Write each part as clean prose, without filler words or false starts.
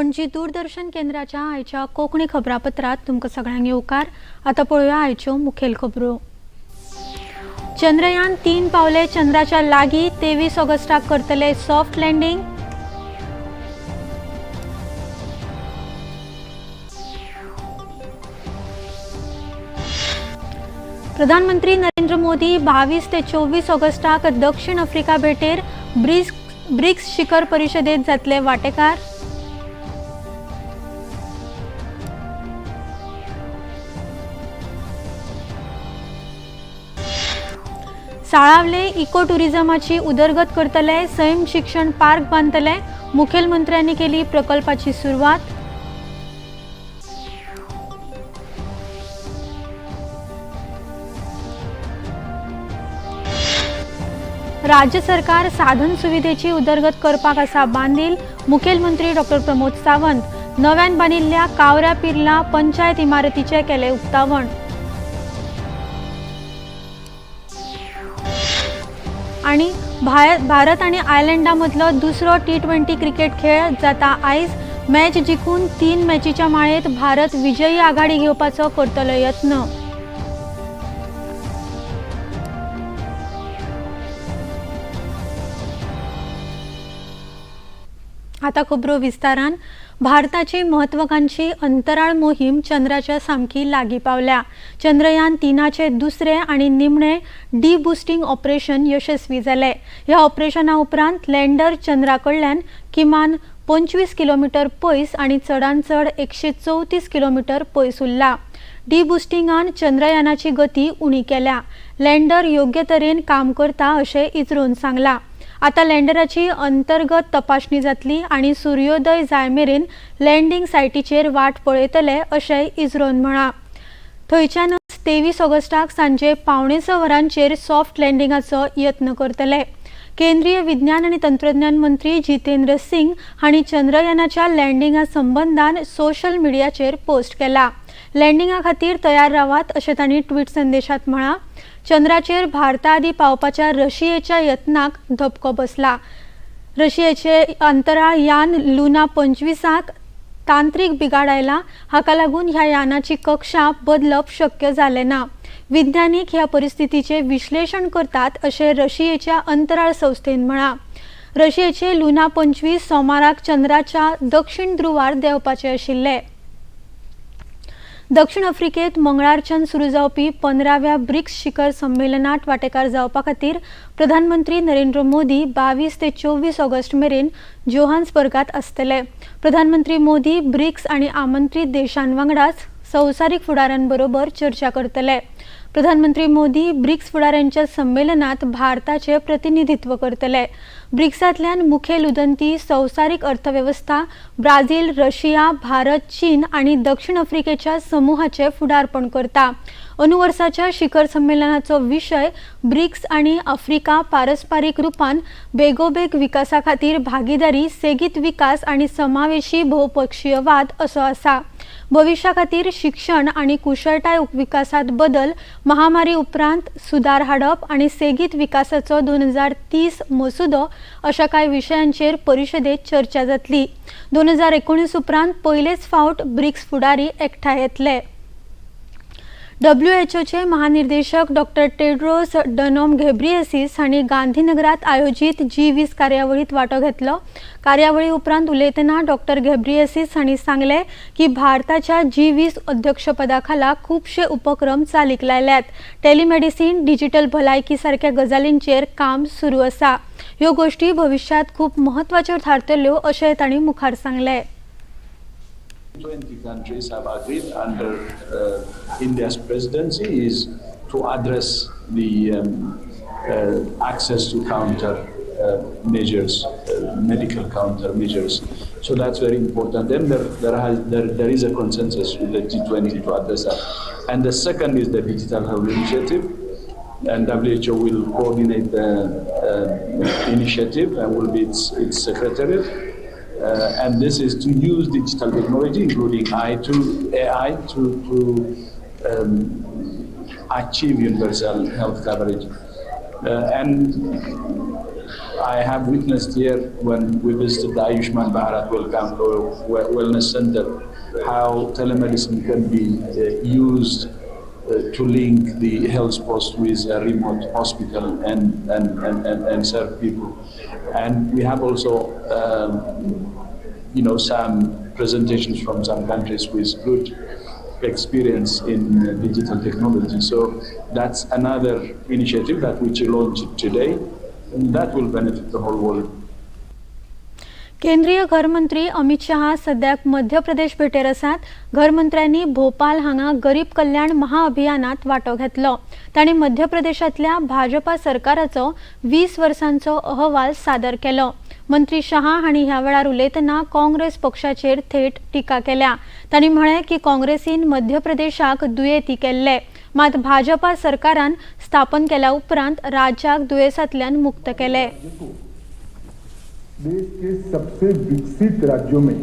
पणजी दूरदर्शन केंद्राच्या आयच्या कोंकणी खबरापत्रात तुमकां सगळ्यांक येवकार. आतां पळोवया आयच्यो मुखेल खबरो. चंद्रयान 3 पावले चंद्राच्या लागीं, 23 ऑगस्टाक करतले सॉफ्ट लँडिंग. प्रधानमंत्री नरेंद्र मोदी 22 ते 24 ऑगस्टाक दक्षिण आफ्रिका भेटेर ब्रिक्स शिखर परिषदेत जातले वाटेकार. साळावले इको टुरिझमाची उदरगत करतले, सैम शिक्षण पार्क बांदतले, मुखेलमंत्र्यांनी केली प्रकल्पाची सुरवात. राज्य सरकार साधन सुविधेची उदरगत करपाक आसा बांदील, मुखेलमंत्री डॉक्टर प्रमोद सावंत. नव्यान बांदिल्ल्या कावऱ्या पिर्ला पंचायत इमारतीचे केले उक्तावण. आणि भारत आणि आयर्लंडा मदलो दुसरो T20 cricket खेळ जाता आयज. मॅच जिखून 3 मॅचीच्या माळेत भारत विजयी आघाडी घेवपाचो करतलो यत्न. आता खबरो विस्तारान. भारताची महत्वाकांक्षी अंतराळ मोहीम चंद्राच्या सामकी लागीं पावल्या. चंद्रयान 3चे दुसरे आनी निमणे डी बुस्टिंग ऑपरेशन यशस्वी जालें. ह्या ऑपरेशना उपरांत लँडर चंद्रा कडल्यान किमान 25 किलोमिटर पयस आनी चडांत चड 134 किलोमिटर पयस उरला. डी बुस्टिंगान चंद्रयानाची गती उणी केल्या. लँडर योग्य तरेन काम करता अशें इस्रोन सांगलां. आता लँडराची अंतर्गत तपासणी जातली आनी सुर्योदय जाय मेरेन लँडिंग सायटीचेर वाट पळयतले अशें इस्रोन म्हळां. थंयच्यानच 23 ऑगस्टाक सांजे 5:45 वरांचेर सॉफ्ट लँडिंगाचो यत्न करतले. केंद्रीय विज्ञान आनी तंत्रज्ञान मंत्री जितेंद्र सिंग हांणी चंद्रयानाच्या लँडिंगा संबंदान सोशल मिडियाचेर पोस्ट केला. लँडिंगा खातीर तयार रावात अशें तांणी ट्विट संदेशात म्हळां. चंद्राचेर भारता आदी पावपाच्या रशियेच्या यत्नाक धपको बसला. रशियेचे अंतराळ यान लुना 25 तांत्रिक बिघाड आयला. हाका लागून ह्या यानाची कक्षा बदलप शक्य जालें ना. विज्ञानीक ह्या परिस्थितीचें विश्लेशण करतात अशें रशियेच्या अंतराळ संस्थेन म्हळां. रशियेचे लुना 25 सोमाराक चंद्राच्या दक्षिण ध्रुवार देंवपाचे आशिल्ले. दक्षिण आफ्रिकेत मंगळारच्यान सुरू जावपी 15व्या ब्रिक्स शिखर संमेलनात वाटेकार जावपा खातीर प्रधानमंत्री नरेंद्र मोदी 22 ते 24 ऑगस्ट मेरेन जोहान्सबर्गात आसतले. प्रधानमंत्री मोदी ब्रिक्स आनी आमंत्रीत देशां वांगडाच संवसारीक फुडाऱ्यांबरोबर चर्चा करतले. प्रधानमंत्री मोदी ब्रिक्स फुडाऱ्यांच्या संमेलनात भारताचे प्रतिनिधित्व करतले. ब्रिक्सांतल्यान मुखेल उदंती संवसारीक अर्थवेवस्था ब्राझील, रशिया, भारत, चीन आनी दक्षिण आफ्रिकेच्या समूहाचे फुडारपण करता. अंदू वर्साच्या शिखर संमेलनाचो विशय ब्रिक्स आनी आफ्रिका पारस्पारीक रुपान बेगोबेग विकासा खातीर भागीदारी, सेगीत विकास आनी समावेशी भोवपक्षीयवाद असो आसा. भविश्या खातीर शिक्षण आनी कुशळटाय विकासात बदल, महामारी उपरांत सुदार हाडप आनी सेगीत विकासाचो 2030 मसुदो अशा कांय विशयांचेर परिशदेत चर्चा जातली. 2019 उपरांत पयलेच फावट ब्रिक्स फुडारी एकठांय येतले. डब्ल्यूएचओचे महानिर्देशक डॉक्टर टेड्रोस अधनोम घेब्रियसीस हांणी गांधीनगरात आयोजीत G20 कार्यावळीत वांटो घेतलो. कार्यावळी उपरांत उलयतना डॉक्टर घेब्रियसीस हांणी सांगलें की भारताच्या G20 अध्यक्षपदा खाला खुबशे उपक्रम चालीक लायल्यात. टेलिमेडिसीन, डिजिटल भलायकी सारक्या गजालींचेर काम सुरू आसा. ह्यो गोश्टी भविश्यांत खूब म्हत्वाच्यो थारतल्यो अशें तांणी मुखार सांगलें. 20 countries have agreed under India's presidency is to address the access to counter measures, medical counter measures. So that's very important. Then there is a consensus with the G20 to address that. And the second is the Digital Health Initiative. And WHO will coordinate the initiative and will be its secretariat. And this is to use digital technology, including AI, to achieve universal health coverage. And I have witnessed here when we visited the Ayushman Bharat Wellness Center how telemedicine can be used to link the health post with a remote hospital and serve people. And we have also, some presentations from some countries with good experience in digital technology. So that's another initiative that which launched today, and that will benefit the whole world. केंद्रीय घरमंत्री अमित शहा सद्याक मध्य प्रदेश भेटेर आसात. घरमंत्र्यांनी भोपाल हांगा गरीब कल्याण महाअभियानात वांटो घेतलो. तांणी मध्य प्रदेशांतल्या भाजपा सरकाराचो 20 वर्सांचो अहवाल सादर केलो. मंत्री शहा हांणी ह्या वेळार उलयतना काँग्रेस पक्षाचेर थेट टिका केल्या. तांणी म्हळें की काँग्रेसीन मध्य प्रदेशाक दुयेंती केल्ले, मात भाजपा सरकारान स्थापन केल्या उपरांत राज्याक दुयेंसांतल्यान मुक्त केले. देश के सबसे विकसित राज्यों में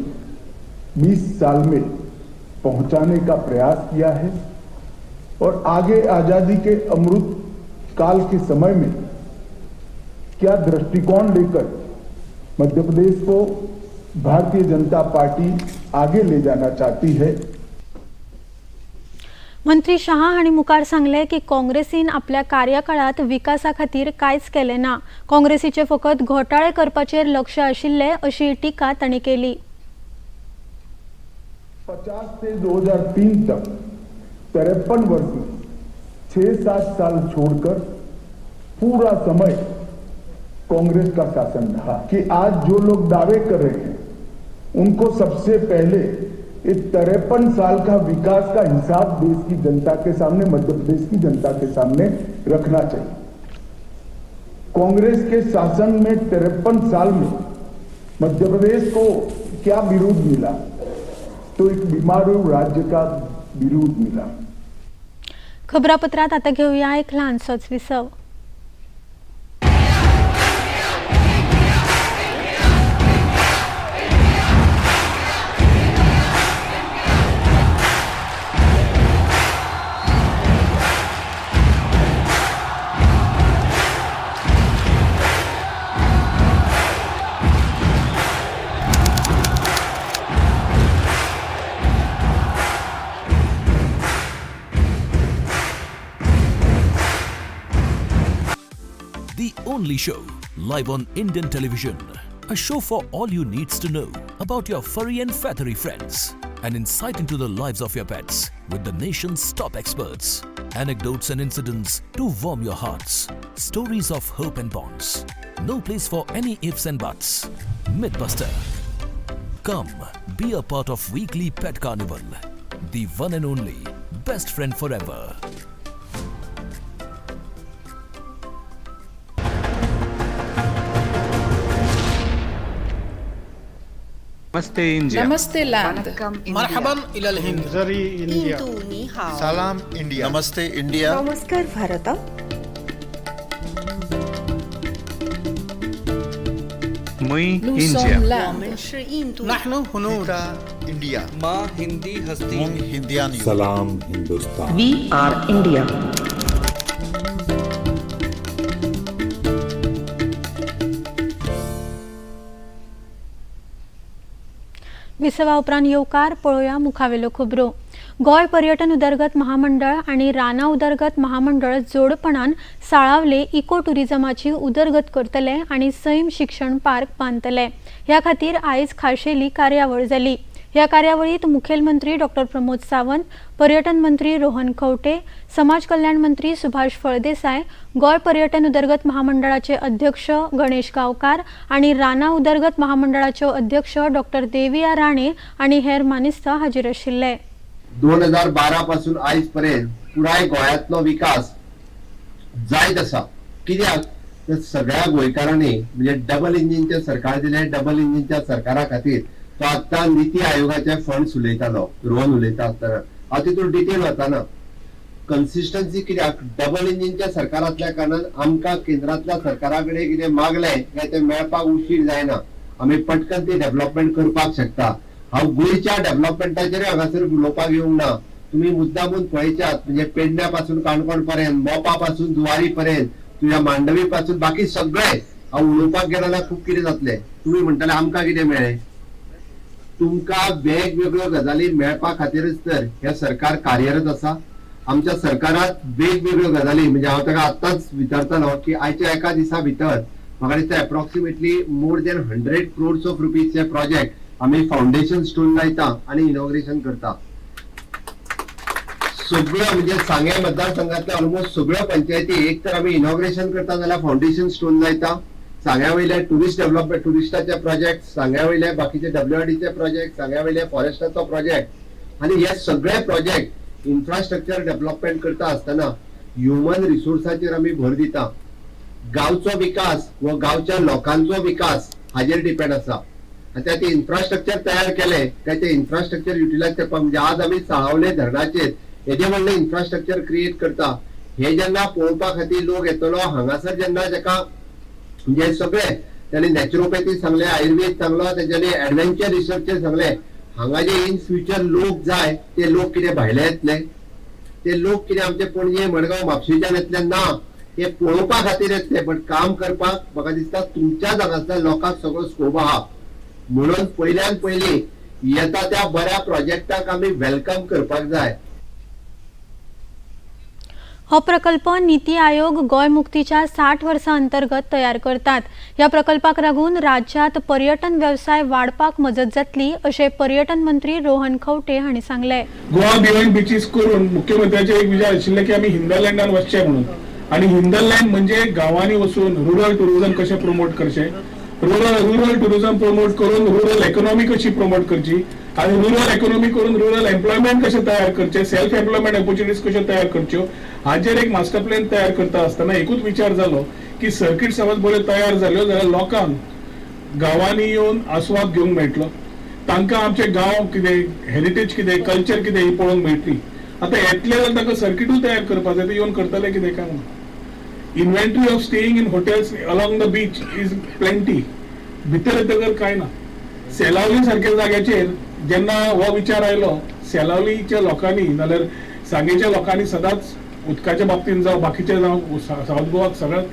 20 साल में पहुंचाने का प्रयास किया है और आगे आजादी के अमृत काल के समय में क्या दृष्टिकोण लेकर मध्य प्रदेश को भारतीय जनता पार्टी आगे ले जाना चाहती है. मंत्री शहा हांणी मुखार सांगलें की काँग्रेसीन आपल्या कार्यकाळांत विकासा खातीर कांयच केलें ना. काँग्रेसीचे फकत घोटाळे करपाचेर लक्ष आशिल्लें अशी टिका तांणी केली. 50 से 2003 तक 53 वर्ष में 6-7 साल छोड़कर पूरा समय कांग्रेस का शासन रहा कि आज जो लोग दावे कर रहे हैं उनको सबसे पहले इस 53 साल का विकास का हिसाब देश की जनता के सामने, मध्य प्रदेश की जनता के सामने रखना चाहिए. कांग्रेस के शासन में 53 साल में मध्य प्रदेश को क्या विरोध मिला, तो एक बीमारू राज्य का विरोध मिला. खबरापत्रात आता घेऊया एक ल्हानसोच विसव. The only show live on Indian television. A show for all you needs to know about your furry and feathery friends. An insight into the lives of your pets with the nation's top experts. Anecdotes and incidents to warm your hearts. Stories of hope and bonds. No place for any ifs and buts. Mythbuster. Come, be a part of weekly Pet Carnival. The one and only best friend forever. Namaste India. Namaste land. مرحبا إلى الهند. India. Salam India. Namaste India. Namaskar Bharat. Mui Luzon India. land. نحن هنود. India. माँ हिंदी हस्ती. Mung Hindian. Salam Hindustan. We are India. विसवा उपरांत येवकार. पळोवया मुखावेल्यो खबरो. गोंय पर्यटन उदरगत महामंडळ आनी रानां उदरगत महामंडळ जोडपणान साळावले इको टुरिजमाची उदरगत करतले आनी सैम शिक्षण पार्क बांदतले. ह्या खातीर आयज खाशेली कार्यावळ जाली. ह्या कार्यावळीत मुखेलमंत्री डॉक्टर प्रमोद सावंत, पर्यटन मंत्री रोहन खंवटे, समाज कल्याण मंत्री सुभाष फळदेसाय, गोंय पर्यटन उदरगत महामंडळाचे अध्यक्ष गणेश गांवकार आनी रानां उदरगत महामंडळाच्यो अध्यक्ष डॉक्टर देविया राणे आनी हेर मानेस्त हाजीर आशिल्ले. 2012 पासून आयज पर्यंत पुराय गोंयांतलो विकास जायत आसा. कित्याक तर सगळ्या गोंयकारांनी म्हणजे डबल इंजिनचें सरकार दिलें. डबल इंजिनच्या सरकारा खातीर तो आतां निती आयोगाचे फंड्स उलयतालो रोहन उलयता आसतना. हांव तितून डिटेल वताना. कन्सिस्टन्सी कित्याक डबल इंजिनच्या सरकारांतल्या कारणान आमकां केंद्रांतल्या सरकारा कडेन कितें मागलें काय तें मेळपाक उशीर जायना. आमी पटकन ती डेव्हलपमेंट करपाक शकता. हांव गोंयच्या डेव्हलपमेंटाचेर हांगासर उलोवपाक येवंक ना. तुमी मुद्दामून पळयच्यात म्हणजे पेडण्या पासून काणकोण पर्यंत, मोपा पासून जुवारी पर्यंत, तुज्या मांडवी पासून बाकी सगळे हांव उलोवपाक गेलो जाल्यार खूब कितें जातलें. तुमी म्हणटले आमकां कितें मेळ्ळें? तुमकां वेगवेगळ्यो गजाली मेळपा खातीरच तर हें सरकार कार्यरत आसा. आमच्या सरकारात वेगवेगळ्यो गजाली, म्हणजे हांव ताका आत्ताच विचारतालो की आयच्या एका दिसा भितर म्हाका दिसता approximately more than 100 crores of रुपीजचे project आमी फावंडेशन स्टोन लायता आनी इनॉग्रेशन करता. सगळ्यो म्हणजे सांगें मतदारसंघातल्या ऑलमोस्ट सगळ्यो पंचायती एक तर आमी इनॉग्रेशन करता जाल्यार फावंडेशन स्टोन लायता. सांग्या वयले टुरिस्ट डेव्हलपमेंट, टुरिस्टाचे प्रोजेक्ट, सांग्या वयले बाकीचे डब्ल्यूआरडीचे प्रोजेक्ट, सांग्या वयले फॉरेस्टाचो प्रोजेक्ट, आनी हे सगळे प्रोजेक्ट इन्फ्रास्ट्रक्चर डेव्हलपमेंट करता आसतना ह्युमन रिसोर्साचेर आमी भर दिता. गांवचो विकास व गांवच्या लोकांचो विकास हाजेर डिपेंड आसा. आनी त्या ते इन्फ्रास्ट्रक्चर तयार केले काय ते इन्फ्रास्ट्रक्चर युटिलायज करपाक, म्हणजे आज आमी साळावले धरणाचेर येदें व्हडलें इन्फ्रास्ट्रक्चर क्रिएट करता, हे जेन्ना पळोवपा खातीर लोक येतलो हांगासर, जेन्ना तेका म्हणजे सगळे त्यांनी नॅचरोपॅथी सांगले, आयुर्वेद सांगलो, तेंच्यांनी एडवेंचर रिसर्चेर सांगले, हांगा जे इन फ्युचर लोक जाय ते लोक कितें भायले येतले, ते लोक कितें आमचे पणजे, मडगांव, म्हापशेच्यान येतले ना, ते पळोवपा खातीर येतले. बट काम करपाक म्हाका दिसता तुमच्याच हांगासर लोकांक सगळो स्कोप आहा. म्हणून पयल्यान पयलीं येता त्या बऱ्या प्रोजेक्टाक आमी welcome करपाक जाय. हो प्रकल्प नीती आयोग गोंय मुक्तीच्या 60 वर्सां अंतर्गत तयार करतात. ह्या प्रकल्पाक लागून राज्यात पर्यटन वेवसाय वाडपाक मजत जातली अशें पर्यटन मंत्री रोहन खंवटे हांणी सांगलें. गोवा बियॉन्ड बिचीस करून मुख्यमंत्र्याचे एक विचार आशिल्ले की आमी हिंदरलँडान वचचे म्हणून, आनी हिंदरलँड म्हणजे गांवांनी वचून रुरल टुरिझम कशें प्रमोट करचें, रुरल टुरिझम प्रमोट करून रुरल इकॉनॉमी कशी प्रमोट करची, आनी रुरल इकॉनॉमी करून रुरल एम्प्लॉयमेंट कशें तयार करचें, सेल्फ एम्प्लॉयमेंट ऑपॉर्च्युनिटीज कश्यो तयार करच्यो, हाजेर एक मास्टर प्लॅन तयार करता आसतना एकूच विचार जालो की सर्किट समज बऱ्यो तयार जाल्यो जाल्यार लोकांक गांवांनी येवन आस्वाद घेवंक मेळटलो, तांकां आमचे गांव कितें, हेरिटेज कितें, कल्चर कितें ही पळोवंक मेळटली. आतां येतले जाल्यार तांकां सर्किटूय तयार करपाक जाय, ते येवन करतले कितें काय म्हणून. Inventory of staying in hotels along the beach is plenty, भितर येतकर कांय ना. सेलावली सारक्या जाग्याचेर जेन्ना हो विचार आयलो, सेलावलीच्या लोकांनी नाल्यार सांगेच्या लोकांनी सदांच उदकाच्या बाबतींत जावं बाकीचे जावं सावथ गोवाक सगळ्याक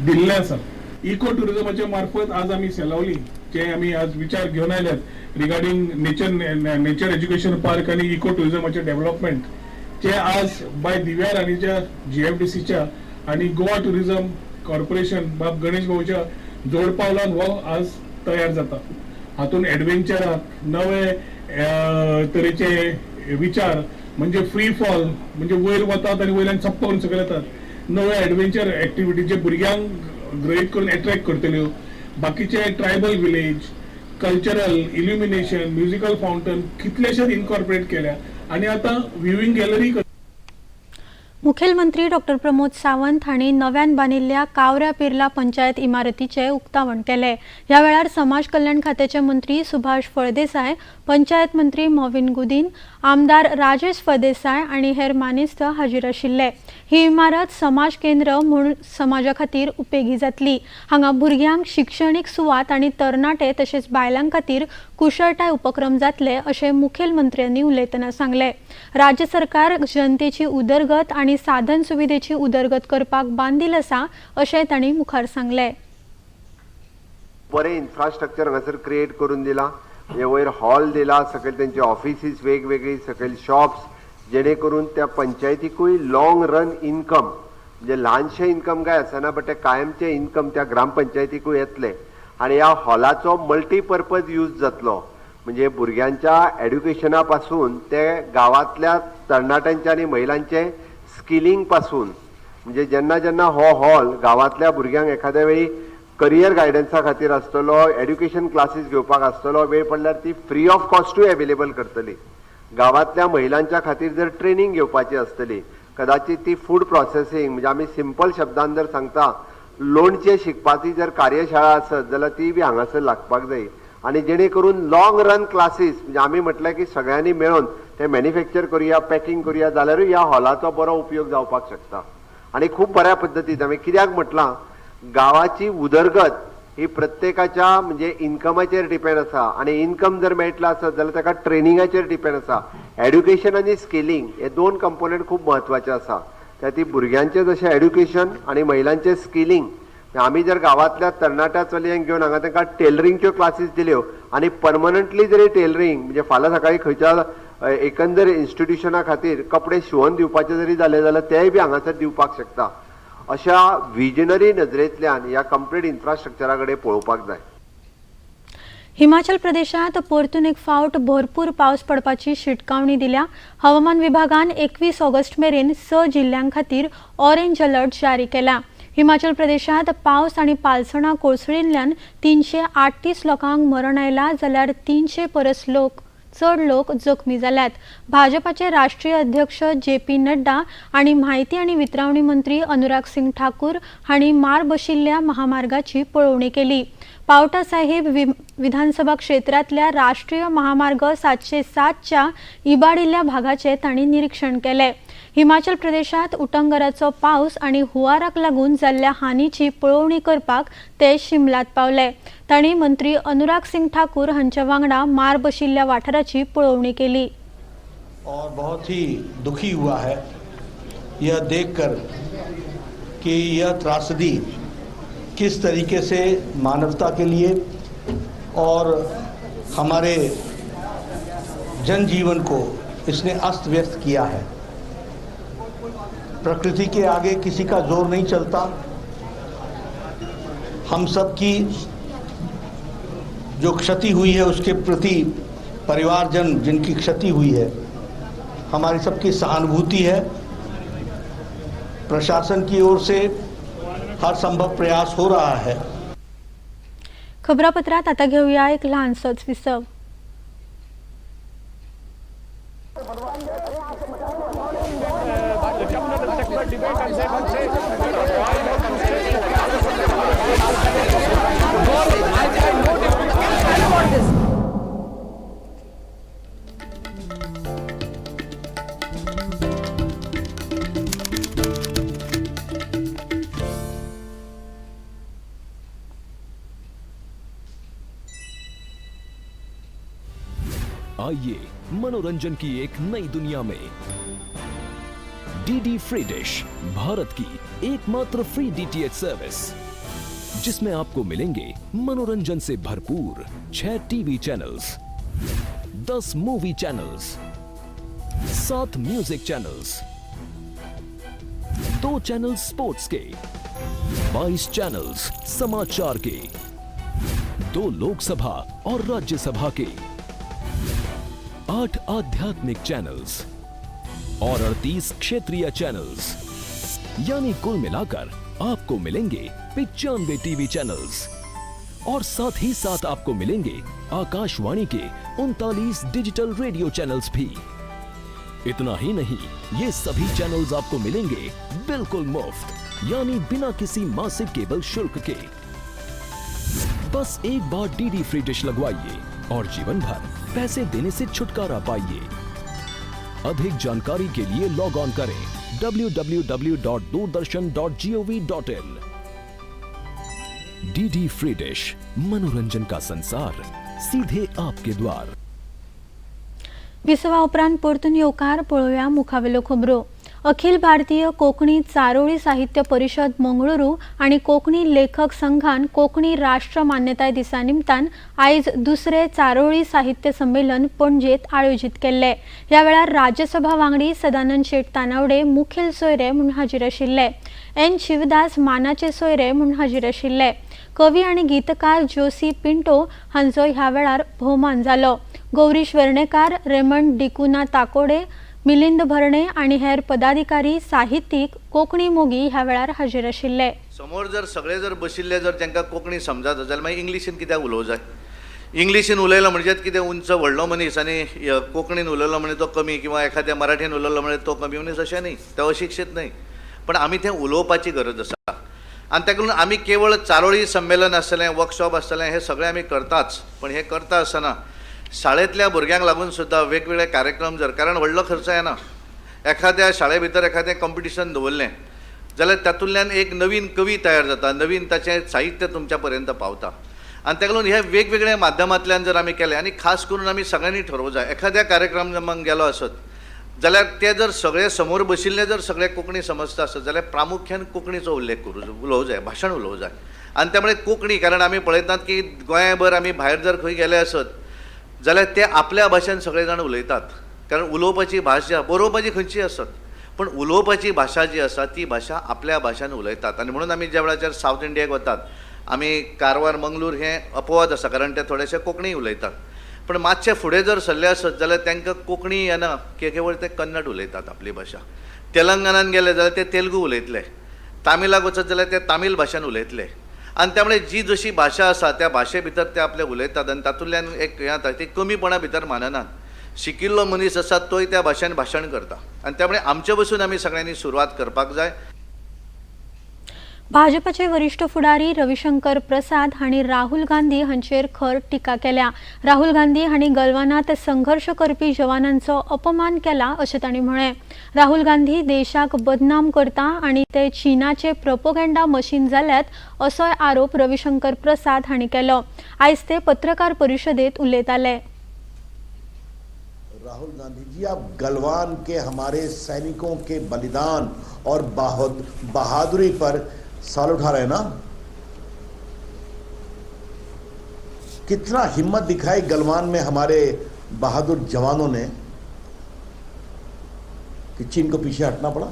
दिल्लें आसा. इको टुरिझमाच्या मार्फत आज आमी सेलावली जे आमी आज विचार घेवन आयल्यात regarding nature education park आनी इको टुरिझमाचे डेव्हलपमेंट, जे आज बाय दिव्या राणीच्या जीएफडीसीच्या आनी गोवा टुरिझम कॉर्पोरेशन बाब गणेश भाऊच्या जोडपावलान हो आज तयार जाता. हातून एडवेंचराक नवे तरेचे विचार, म्हणजे फ्री फॉल, म्हणजे वयर वतात आनी वयल्यान चप्प करून सकयल येतात, नवे एडवेंचर एक्टिविटी जे भुरग्यांक गृहीत करून एट्रॅक्ट करतल्यो, बाकीचे tribal village, cultural illumination, musical fountain कितलेशेच इनकॉर्पोरेट केल्या आनी आतां व्ह्युईंग गॅलरी. मुखेलमंत्री डॉक्टर प्रमोद सावंत हांणी नव्यान बांदिल्ल्या कावऱ्या पिर्ला पंचायत इमारतीचें उक्तावण केलें. ह्या वेळार समाज कल्याण खात्याचे मंत्री सुभाष फळदेसाय, पंचायत मंत्री मॉविन गुदीन, आमदार राजेश फळदेसाय आनी हेर मानेस्त हाजीर आशिल्ले. ही इमारत समाज केंद्र म्हूण समाजा खातीर उपेगी जातली. हांगा भुरग्यांक शिक्षणीक सुवात आनी तरणाटे तशेंच बायलां खातीर कुशळटाय उपक्रम जातले अशें मुखेलमंत्र्यांनी उलयतना सांगलें. राज्य सरकार जनतेची उदरगत आनी साधन सुविधेची उदरगत करपाक बांदील आसा अशें तांणी मुखार सांगलें. बरें इन्फ्रास्ट्रक्चर हांगासर क्रिएट करून दिलां, म्हणजे वयर हॉल दिला, सकयल तेंची ऑफिसीस वेगवेगळी, सकयल शॉप्स, जेणे करून त्या पंचायतीकूय लॉंग रन इन्कम, म्हणजे ल्हानशें इन्कम काय आसना, बट ते कायमचें इन्कम त्या ग्रामपंचायतीकूय येतलें. आनी ह्या हॉलाचो मल्टीपर्पज यूज जातलो, म्हणजे भुरग्यांच्या एड्युकेशना पासून ते गांवांतल्या तरणाट्यांच्या आनी महिलांचे स्किलिंग पासून, म्हणजे जेन्ना जेन्ना हो हॉल गांवांतल्या भुरग्यांक एखाद्या वेळी करियर गायडन्सा खातीर आसतलो, एड्युकेशन क्लासीस घेवपाक आसतलो, वेळ पडल्यार ती फ्री ऑफ कॉस्टूय अवेलेबल करतली. गांवांतल्या महिलांच्या खातीर जर ट्रेनींग घेवपाची आसतली, कदाचित ती फूड प्रोसेसींग, म्हणजे आमी सिंपल शब्दान जर सांगता, लोणचें शिकपाची जर कार्यशाळा आसत जाल्यार ती बी हांगासर लागपाक जाय. आनी जेणे करून लॉंग रन क्लासीस, म्हणजे आमी म्हटलें की सगळ्यांनी मेळून ते मॅन्युफॅक्चर करुया, पॅकिंग करुया, जाल्यारूय ह्या हॉलाचो बरो उपयोग जावपाक शकता. आनी खूब बऱ्या पद्दतीन आमी कित्याक म्हटलां, गांवाची उदरगत ही प्रत्येकाच्या म्हणजे इन्कमाचेर डिपेंड आसा, आनी इन्कम जर मेळटलो आसत जाल्यार ताका ट्रेनिंगाचेर डिपेंड आसा. एड्युकेशन आनी स्किलिंग हे दोन कंपोनेंट खूब म्हत्वाचे आसा. त्या ती भुरग्यांचें जशें एड्युकेशन आनी महिलांचें स्किलिंग आमी जर गांवांतल्या तरणाट्या चलयांक घेवन हांगा तांकां टेलरिंगच्यो क्लासीस दिल्यो आनी परमनंटली जरी टेलरिंग म्हणजे फाल्यां सकाळीं खंयच्या एकंदर इन्स्टिट्युशना खातीर कपडे शिंवोन दिवपाचे जरी जाले जाल्यार तेय बी हांगासर दिवपाक शकता. अशा विजनरी नजरेंतल्यान ह्या कंप्लीट इन्फ्रास्ट्रक्चरा कडेन पळोवपाक जाय. हिमाचल प्रदेशात परतून एक फावट भरपूर पावस पडपाची शिटकावणी दिल्या. हवामान विभागान 21 ऑगस्ट मेरेन 6 जिल्ह्यां खातीर ऑरेंज अलर्ट जारी केला. हिमाचल प्रदेशात पावस आनी पालसणां कोसळिल्ल्यान 338 लोकांक मरण आयला जाल्यार 300 परस चड लोक जखमी जाल्यात. भाजपाचे राष्ट्रीय अध्यक्ष जे पी नड्डा आनी म्हायती आनी वितरावणी मंत्री अनुराग सिंग ठाकूर हांणी मार बशिल्ल्या महामार्गाची पळोवणी केली. पावटा साहेब विधानसभा क्षेत्रांतल्या राष्ट्रीय महामार्ग 707च्या इबाडिल्ल्या भागाचे तांणी निरीक्षण केले. हिमाचल प्रदेशात उटंगराचो पावस आनी हुंवाराक लागून जाल्ल्या हानीची पळोवणी करपाक ते शिमलात पावले. तांणी मंत्री अनुराग सिंग ठाकूर हांच्या वांगडा मार बशिल्ल्या वाठाराची पळोवणी केली. और बहुत ही दुखी हुआ है यह देखकर कि यह त्रासदी किस तरीके से मानवता के लिए और हमारे जनजीवन को इसने अस्त व्यस्त किया है. प्रकृति के आगे किसी का जोर नहीं चलता. हम सब की जो क्षति हुई है उसके प्रति परिवारजन जिनकी क्षति हुई है हमारी सबकी सहानुभूति है. प्रशासन की ओर से हर संभव प्रयास हो रहा है. खबरापत्रात आता घेऊया एक लहानसोच विसव. आइए मनोरंजन की एक नई दुनिया में डीडी फ्री डिश, भारत की एकमात्र फ्री डीटीएच सर्विस, जिसमें आपको मिलेंगे मनोरंजन से भरपूर 6 TV channels, 10 movie channels, 7 music channels, 2 channel sports K, 22 channels समाचार के, 2 लोकसभा और राज्यसभा के, 8 आध्यात्मिक चैनल्स और 38 क्षेत्रीय चैनल्स, यानी कुल मिलाकर आपको मिलेंगे 95 टीवी चैनल्स और साथ ही साथ आपको मिलेंगे Akashvani K 39 digital radio channels भी। इतना ही नहीं, ये सभी चैनल्स आपको मिलेंगे बिल्कुल मुफ्त, यानी बिना किसी मासिक केबल शुल्क के। बस एक बार डीडी फ्री डिश लगवाइए और जीवन भर पैसे देने से छुटकारा पाइए। अधिक जानकारी के लिए लॉग ऑन करें www.doordarshan.gov.in। DD free dish, मनोरंजन का संसार सीधे आपके द्वार। विसवा उपरांत परतून येवकार. पळोवया मुखावेल्यो खबरो. अखिल भारतीय कोंकणी चारोळी साहित्य परिशद मंगळुरू आनी कोंकणी लेखक संघान कोंकणी राष्ट्र मान्यताय दिसा निमतान आयज दुसरे चारोळी साहित्य संमेलन पणजेत आयोजीत केल्ले. ह्या वेळार राज्यसभा वांगडी सदानंद शेट तानावडे मुखेल सोयरे म्हूण हाजीर आशिल्ले. एन शिवदास मानाचे सोयरे म्हूण हाजीर आशिल्ले. कवी आनी गीतकार जोसी पिंटो हांचो ह्या वेळार भोवमान जालो. गौरीश वेर्णेकार, रेमंड डिकुना ताकोडे, मिलिंद भरणे आनी हेर पदाधिकारी, साहित्यीक, कोंकणी मोगी ह्या वेळार हाजीर आशिल्ले. समोर जर सगळे जर बशिल्ले जर तांकां कोंकणी समजता जाल्यार मागीर इंग्लिशीन कित्याक उलोवं जाय? इंग्लिशीन उलयलो म्हणजे कितें उंच व्हडलो मनीस आनी कोंकणीन उलयलो म्हणजे तो कमी किंवा एखाद्या मराठीन उलयलो म्हणजे तो कमी मनीस अशें न्ही, तो अशिक्षीत न्ही. पण आमी तें उलोवपाची गरज आसा आनी ताका लागून आमी केवळ चारोळी संमेलन आसतलें, वर्कशॉप आसतलें, हें सगळें आमी करताच. पण हें करता आसतना शाळेंतल्या भुरग्यांक लागून सुद्दां वेगवेगळे कार्यक्रम जर, कारण व्हडलो खर्च येना, एखाद्या शाळे भितर एखादें कॉम्पिटिशन दवरलें जाल्यार तातूंतल्यान एक नवीन कवी तयार जाता, नवीन ताचें साहित्य तुमच्या पर्यंत पावता. आनी ताका लागून हे वेगवेगळ्या माध्यमांतल्यान जर आमी केलें आनी खास करून आमी सगळ्यांनी ठरोवंक जाय, एखाद्या कार्यक्रमाक गेलो आसत जाल्यार ते जर सगळे समोर बशिल्ले जर सगळे कोंकणी समजता आसत जाल्यार प्रामुख्यान कोंकणीचो उल्लेख करूं उलोवं जाय, भाशण उलोवं जाय. आनी त्यामुळे कोंकणी, कारण आमी पळयतात की गोंयभर आमी भायर जर खंय गेले आसत जाल्यार ते आपल्या भाशेन सगळे जाण उलयतात, कारण उलोवपाची भास जी आसा, बरोवपाची खंयची आसत पण उलोवपाची भाशा जी आसा ती भाशा आपल्या भाशेन उलयतात. आनी म्हणून आमी ज्या वेळाचेर सावथ इंडियाक वतात, आमी कारवार मंगळूर हें अपवाद आसा, कारण ते थोडेशे कोंकणी उलयतात, पण मातशे फुडें जर सरले आसत जाल्यार तांकां कोंकणी येना, केवळ ते कन्नड उलयतात आपली भाशा. तेलंगणान गेले जाल्यार ते तेलुगू उलयतले, तामिलाक वचत जाल्यार ते तामील भाशेन उलयतले. आनी त्यामुळे जी जशी भाशा आसा त्या भाशे भितर ते आपले उलयतात आनी तातूंतल्यान एक हें जाता, ती कमीपणा भितर माननात. शिकिल्लो मनीस आसा तोय त्या भाशेन भाशण करता आनी त्यामुळे आमचे बसून आमी सगळ्यांनी सुरवात करपाक जाय. भाजपाचे वरिष्ठ फुडारी रविशंकर प्रसाद हांणी राहुल गांधी हांचेर खर टिका केल्या. राहुल गांधी हांणी गलवानात संघर्ष करपी जवानांचो अपमान केला अशें तांणी म्हळें. राहुल गांधी देशाक बदनाम करता आनी ते चीनाचे प्रोपोगंडा मशीन जाल्यात असोय आरोप रविशंकर प्रसाद हांणी केलो. आयज ते पत्रकार परिशदेत उलयताले. राहुल गांधी जी, आप गलवान के हमारे सैनिकों के बलिदान और बहादुरी पर सवाल उठा रहे हैं ना। कितना हिम्मत दिखाई गलवान में हमारे बहादुर जवानों ने कि चीन को पीछे हटना पड़ा।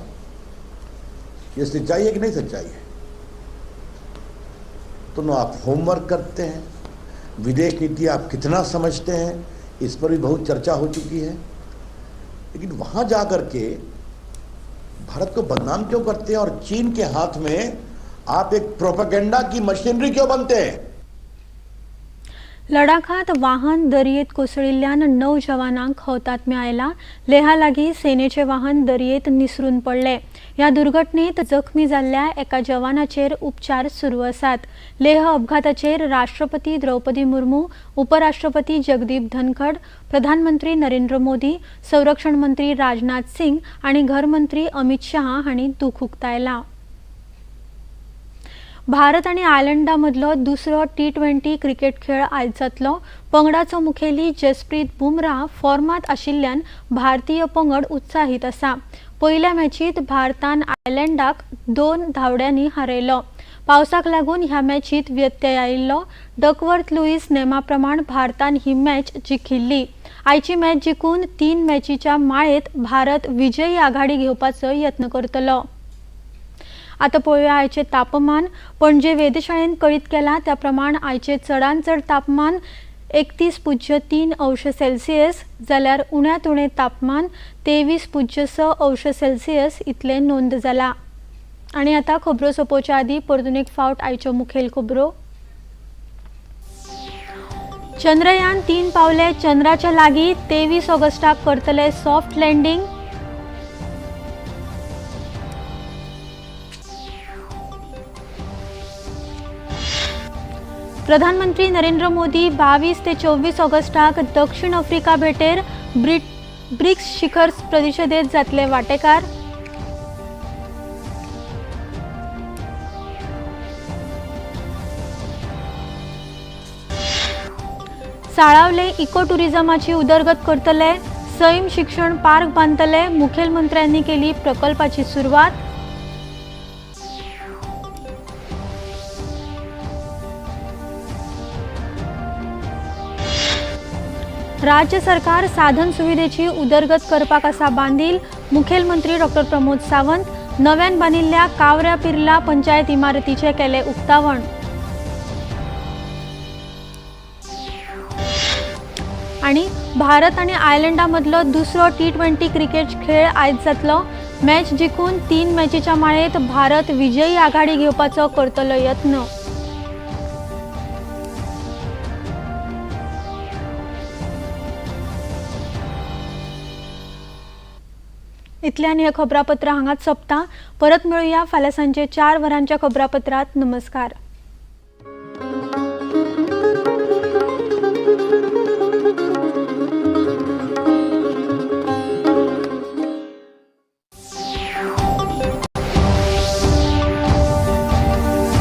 ये सच्चाई है कि नहीं सच्चाई है? तो ना आप होमवर्क करते हैं, विदेश नीति आप कितना समझते हैं इस पर भी बहुत चर्चा हो चुकी है, लेकिन वहां जाकर के भारत को बदनाम क्यों करते हैं और चीन के हाथ में आप एक प्रोपेगेंडा की मशीनरी क्यों बनते हैं? लडाखात वाहन दरयेत कोसळिल्ल्यान 9 जवानांक हौतात्म्य आयला. लेहा लागीं सेनेचे वाहन दरयेत निसरून पडले. ह्या दुर्घटनेत जखमी जाल्ल्या एका जवानाचेर उपचार सुरू आसात. लेह अपघाताचेर राष्ट्रपती द्रौपदी मुर्मू, उपराष्ट्रपती जगदीप धनखड, प्रधानमंत्री नरेंद्र मोदी, संरक्षण मंत्री राजनाथ सिंग आनी घरमंत्री अमित शहा हांणी दुख उक्तायला. भारत आनी आयर्लंडा मदलो दुसरो T20 cricket खेळ आयज जातलो. पंगडाचो मुखेली जसप्रीत बुमराह फॉर्मांत आशिल्ल्यान भारतीय पंगड उत्साहीत आसा. पयल्या मॅचीत भारतान आयर्लंडाक 2 धांवड्यांनी हारयलो. पावसाक लागून ह्या मॅचीत व्यत्यय आयिल्लो. डकवर्थ लुईस नेमा प्रमाण भारतान ही मॅच जिखिल्ली. आयची मॅच जिखून 3 मॅचीच्या माळेत भारत विजयी आघाडी घेवपाचो यत्न करतलो. आता पळोवया आयचे तापमान. पणजे वेधशाळेन कळीत केला त्या प्रमाण आयचे चडांत चड तापमान 31.3 अंश सेल्सियस जाल्यार उण्यांत उणें तापमान 23.6 अंश सेल्सियस इतलें नोंद जाला. आनी आतां खबरो सोंपोवच्या आदीं परतून एक फावट आयच्यो मुखेल खबरो. चंद्रयान 3 पावले चंद्राच्या लागीं, 23 ऑगस्टाक करतले सॉफ्ट लँडींग. प्रधानमंत्री नरेंद्र मोदी 22 ते 24 ऑगस्टाक दक्षिण आफ्रिका भेटेर ब्रिक्स शिखर परिशदेत जातले वाटेकार. साळावले इको टुरिझमाची उदरगत करतले, सैम शिक्षण पार्क बांदतले, मुखेलमंत्र्यांनी केली प्रकल्पाची सुरवात. राज्य सरकार साधन सुविधेची उदरगत करपाक आसा बांदील, मुखेलमंत्री डॉक्टर प्रमोद सावंत. नव्यान बांदिल्ल्या कावऱ्या पिर्ला पंचायत इमारतीचे केले उक्तावण. आनी भारत आनी आयर्लंडा मदलो दुसरो T20 cricket खेळ आयज जातलो. मॅच जिखून 3 मॅचीच्या माळेत भारत विजयी आघाडी घेवपाचो करतलो यत्न. इतल्यान हे खबरापत्र हांगाच सोंपता. परत मेळुया फाल्यां सांजे 4 वरांच्या खबरापत्रांत. नमस्कार.